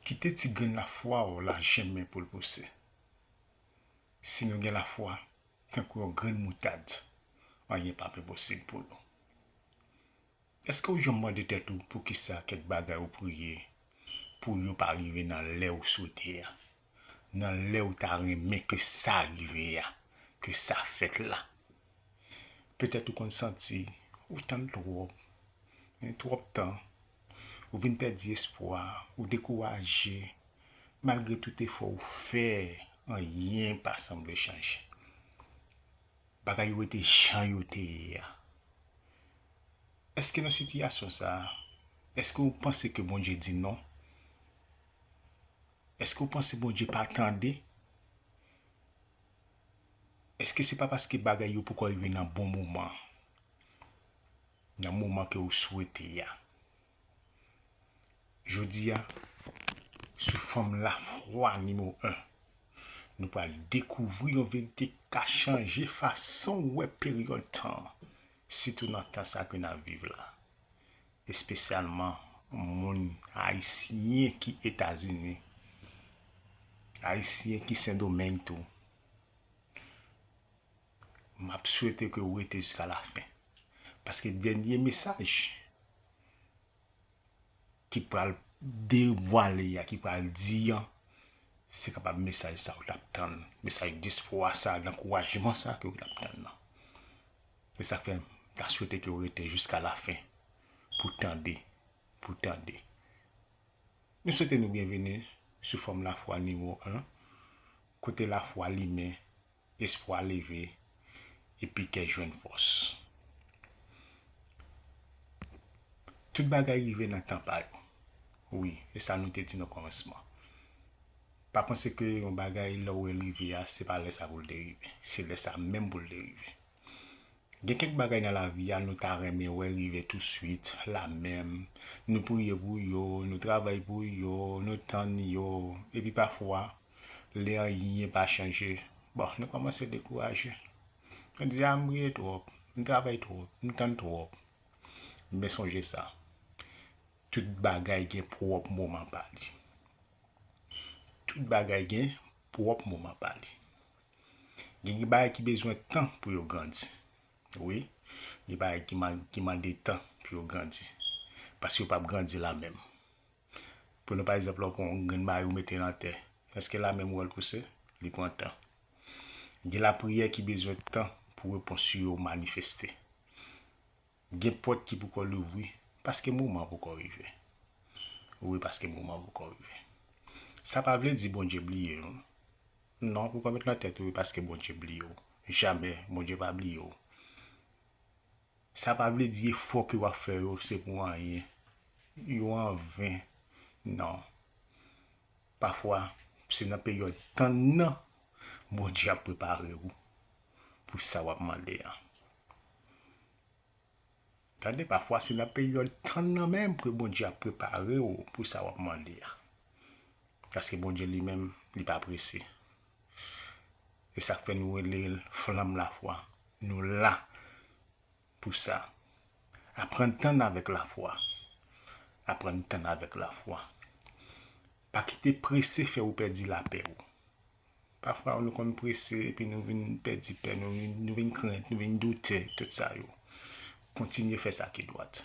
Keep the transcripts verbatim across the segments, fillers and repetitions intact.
Kite ti grenn lafwa w la jèmen pou l pouse. Si nou gen lafwa tankou yon grenn moutad, anyen p ap enposib pou nou. Èske w janm mande tèt ou poukisa kèk bagay ou priye pou yo pa rive nan lè ou swete a, nan lè ou ta renmen ke sa rive a, ke sa fèt la? Petèt ou konn santi ou tann twòp, gen twòp tan, ou vin pèdi espwa, ou dekouraje, malgre tout efò ou fè, anyen pa sanble chanje. Bagay yo rete jan yo te ye a. Èske nan sitiyasyon sa a, èske w panse ke Bondye di non? Èske w panse Bondye pa tande? Èske se pa paske bagay yo poko rive nan bon moman, nan moman ke w swete a? Jodi a, sou Fanm Lafwa nimewo en, nou pral dekouvri yon verite k ka chanje fason w wè peryòd tan an, sitou nan tan sa ke n ap viv la, espesyalman moun ayisyen ki Etazini, ayisyen ki Sendomeng tou. M ap swete ke w rete jiska lafen. Paske dènye mesaj ki pral devwale a, ki pral di an, se kapab mesaj sa w t ap tann. Mesaj despwa sa, dankourajman sa ke w t ap tann nan. E sa fè m ta swete ke w rete jiska lafen pou tande, pou tande. Nou swete nou byenveni sou Fanm Lafwa nimewo en, kote lafwa limen, espwa leve, epi kè jwenn fòs. Tout bagay rive nan tan pa yo. Wi, e sa nou te di nan kòmansman. Pa panse ke yon bagay lè w wè l rive a, se pa lè sa pou l te rive. Se lè sa menm pou l te rive. Gen kèk bagay nan lavi a nou ta renmen wè rive touswit, la menm. Nou priye pou yo, nou travay pou yo, nou tann yo. Epi pafwa, lè anyen pa chanje, bon, nou kòmanse dekouraje. Nou di, a, m priye twòp, m travay twòp, m tann twòp. Men sonje sa, tout bagay gen pwòp moman pa li. Tout bagay gen pwòp moman pa li. Gen, gen bagay ki bezwen tan pou yo grandi. Wi, gen bagay ki, man, ki mande tan pou yo grandi. Paske yo p ap grandi la menm. Pran pa egzanp, lè w pran yon grenn bagay ou mete nan tè. Èske la menm ou wè l pouse? Li pran tan. Gen lapriyè ki bezwen tan pou repons yo manifeste. Gen pòt ki poko louvri paske moman an poko rive. Wi, paske moman an poko rive. Sa pa vle di Bondye bliye w. Non, poko met nan tèt ou paske Bondye bliye w. Jamè, Bondye pa bliye w. Sa pa vle di efò ke w ap fè yo se pou anyen. Yo anven. Non. Pafwa, se nan peryòd tann nan Bondye ap prepare w pou sa w ap mande a. Tande, pafwa se nan peryòd tann nan menm ke Bondye ap prepare w pou sa w ap mande a. Paske Bondye li menm, li pa prese. E sa k fè nou rele l flanm lafwa. Nou la pou sa. Aprann tann avèk lafwa. Aprann tann avèk lafwa. Pa kite prese fè ou pèdi lapè ou. Pafwa, nou konn prese epi nou vin pèdi pè, nou vin, nou vin krent, nou vin doute, tout sa yo. Kontinye fè sa ki dwat.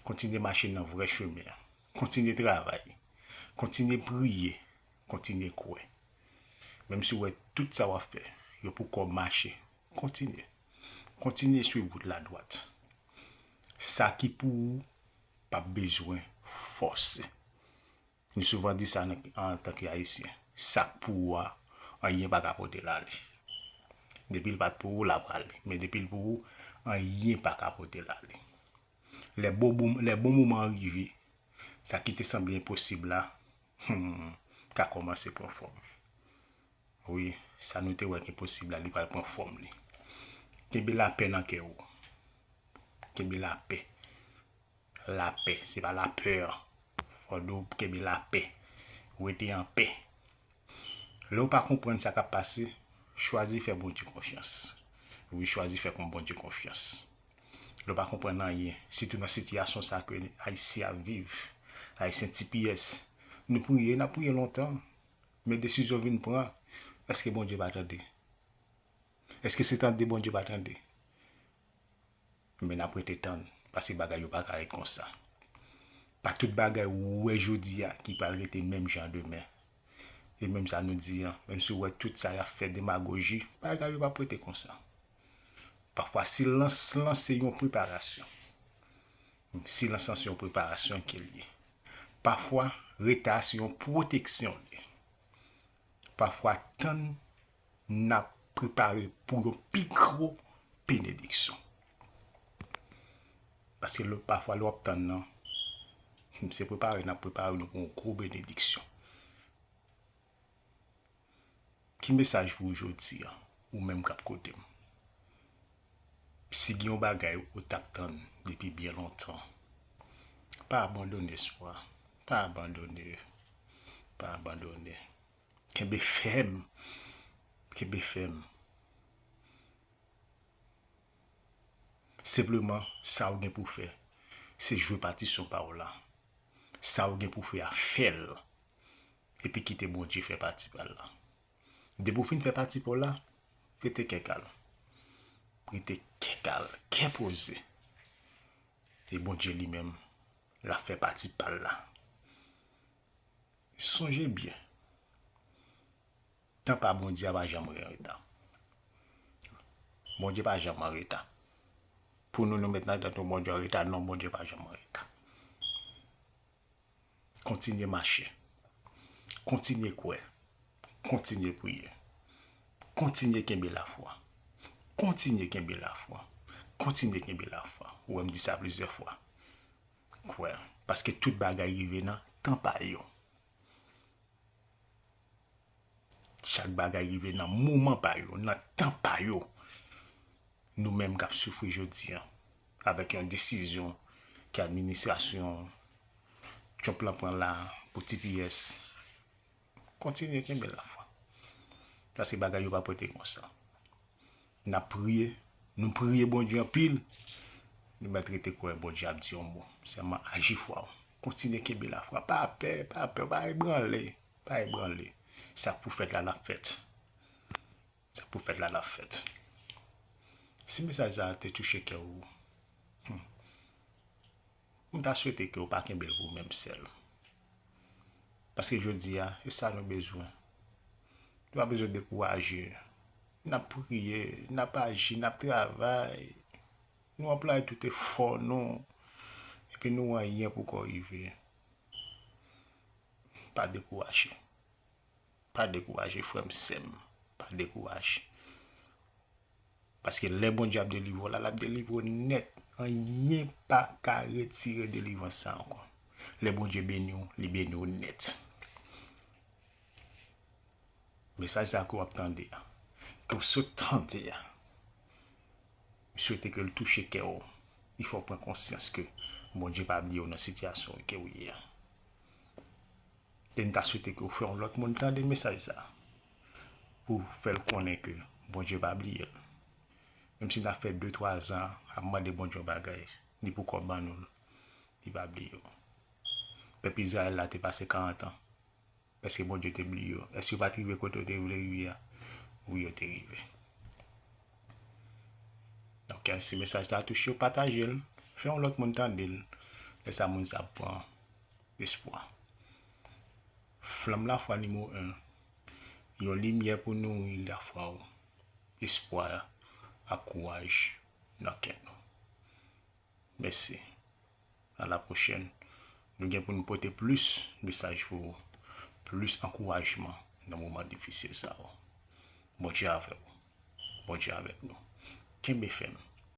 Kontinye mache nan vrè chemen an. Kontinye travay. Kontinye priye. Kontinye kwè. Menm si w wè tout sa w ap fè, yo poko mache, kontinye. Kontinye swiv wout la dwat. Sa ki pou ou p ap bezwen fòse. Nou souvan di sa nan, antanke Ayisyen. Sa k pou ou a, anyen pa ka pote l ale. Depi l pa t pou ou, l ap ale. Men depi l pou ou, anyen pa ka pote l ale. Lè bon, bon, lè bon moman an rive, sa ki te sanble enposib la, hmm, ka kòmanse pran fòm. Wi, sa nou te wè ki enposib la, li pral pran fòm li. Kenbe lapè nan kè ou. Kenbe lapè. Lapè, se pa lapè. Fò nou kenbe lapè. Rete anpè. Lè w pa konprann sa k ap pase, chwazi fè Bondye konfyans. Wi, chwazi fè kon Bondye konfyans. Lè w pa konprann anyen, sitou nan sitiyasyon sa ke Ayisyen ap viv, Ayisyen T P S, Nou priye, n ap priye lontan, men desizyon vin pran. Èske Bondye pa tande? Èske se tande Bondye pa tande? Men n ap rete tann, paske bagay yo pa ka ret konsa. Pa tout bagay ou wè jodi a ki pral rete menm jan demen. E menm sa nou di an, menm si w wè tout sa y ap fè demagoji, bagay yo p ap rete konsa. Pafwa silans lan se yon preparasyon. Silans lan se yon preparasyon ke l ye. Pafwa reta se yon pwoteksyon l ye. Pafwa tann n ap prepare pou yon pi gwo benediksyon. Paske lè, pafwa lè w ap tann nan, se prepare n ap prepare nou pou yon gwo benediksyon. Ki mesaj pou w jodi a, ou menm k ap koute m? Si gen yon bagay ou t ap tann depi byen lontan, pa abandone espwa. Pa abandone. Pa abandone. Kenbe fèm. Kenbe fèm. Senpleman, sa ou gen pou fè, se jwe patisyon pa w la. Sa ou gen pou fè a, fè l. Epi kite Bondye fè pati pa l la. Depi w fin fè pati pa w la, rete kè kal. Rete kè kal, kè poze. E Bondye li menm, l ap fè pati pa l la. Sonje byen, tan pa Bondye a pa janm an reta. Bondye pa janm an reta. Pou nou, nou met nan tèt nou Bondye an reta, non, Bondye pa janm an reta. Kontinye mache. Kontinye kwè. Kontinye priye. Kontinye kenbe lafwa. Kontinye kenbe lafwa. Kontinye kenbe lafwa. Ou wè m di sa plizyè fwa. Kwè. Paske tout bagay rive nan tan pa yo. Chak bagay rive nan moman pa yo, nan tan pa yo. Nou menm k ap soufri jodi a, avèk yon desizyon ke administrasyon Trump lan pran la pou T P S, kontinye kenbe lafwa. Paske bagay yo p ap rete konsa. N ap priye, nou priye Bondye anpil. Nou mèt rete kwè Bondye ap di yon mo. Sèlman aji fwa w. Kontinye kenbe lafwa. Pa pè, pa pè, pa ebranle. Pa ebranle. Sa k pou fèt la, l ap fèt. Sa k pou fèt la, l ap fèt. Si mesaj sa a te touche kè w, hmm, m ta swete ke w pa kenbe l pou w menm sèl. Paske jodi a, e sa nou bezwen. Nou pa bezwen dekouraje. N ap priye, n ap aji, n ap travay. Nou anplwaye tout efò nou. Epi nou anyen poko rive. Pa dekouraje. Pa dekouraje, frè m, sè m. Pa dekouraje. Paske lè Bondye ap delivre w la, l ap delivre w nèt. Anyen pa ka retire delivrans sa ankò. Lè Bondye beni w, li beni w nèt. Mesaj sa ke w ap tande a, ke w sot tande a, m swete ke l touche kè w. Il fò w pran konsyans ke Bondye pa bliye w nan sitiyasyon ke w ye a. E m ta swete ke w fè yon lòt moun tande mesaj sa, pou w fè l konnen ke Bondye pa bliye l. Menm si n ap fè de, twa zan ap mande Bondye yon bagay, li poko ban nou l, li pa bliye w. Pèp Izrayèl la te pase karant an. Èske Bondye te bliye yo? Èske yo pa t rive kote yo te vle rive a? Wi, yo te rive. Donk, si mesaj la touche w, pataje l. Fè yon lòt moun tande l. Lè sa, moun sa ap pran espwa. Flanm lafwa nimewo en. Yon limyè pou nouri lafwa w, espwa ak kouraj nan kè nou. Mèsi. A la pwochèn. Nou gen pou nou pote plis mesaj pou ou, plis ankourajman nan moman difisil sa yo. Bondye avè w. Bondye avèk nou. Kenbe fèm.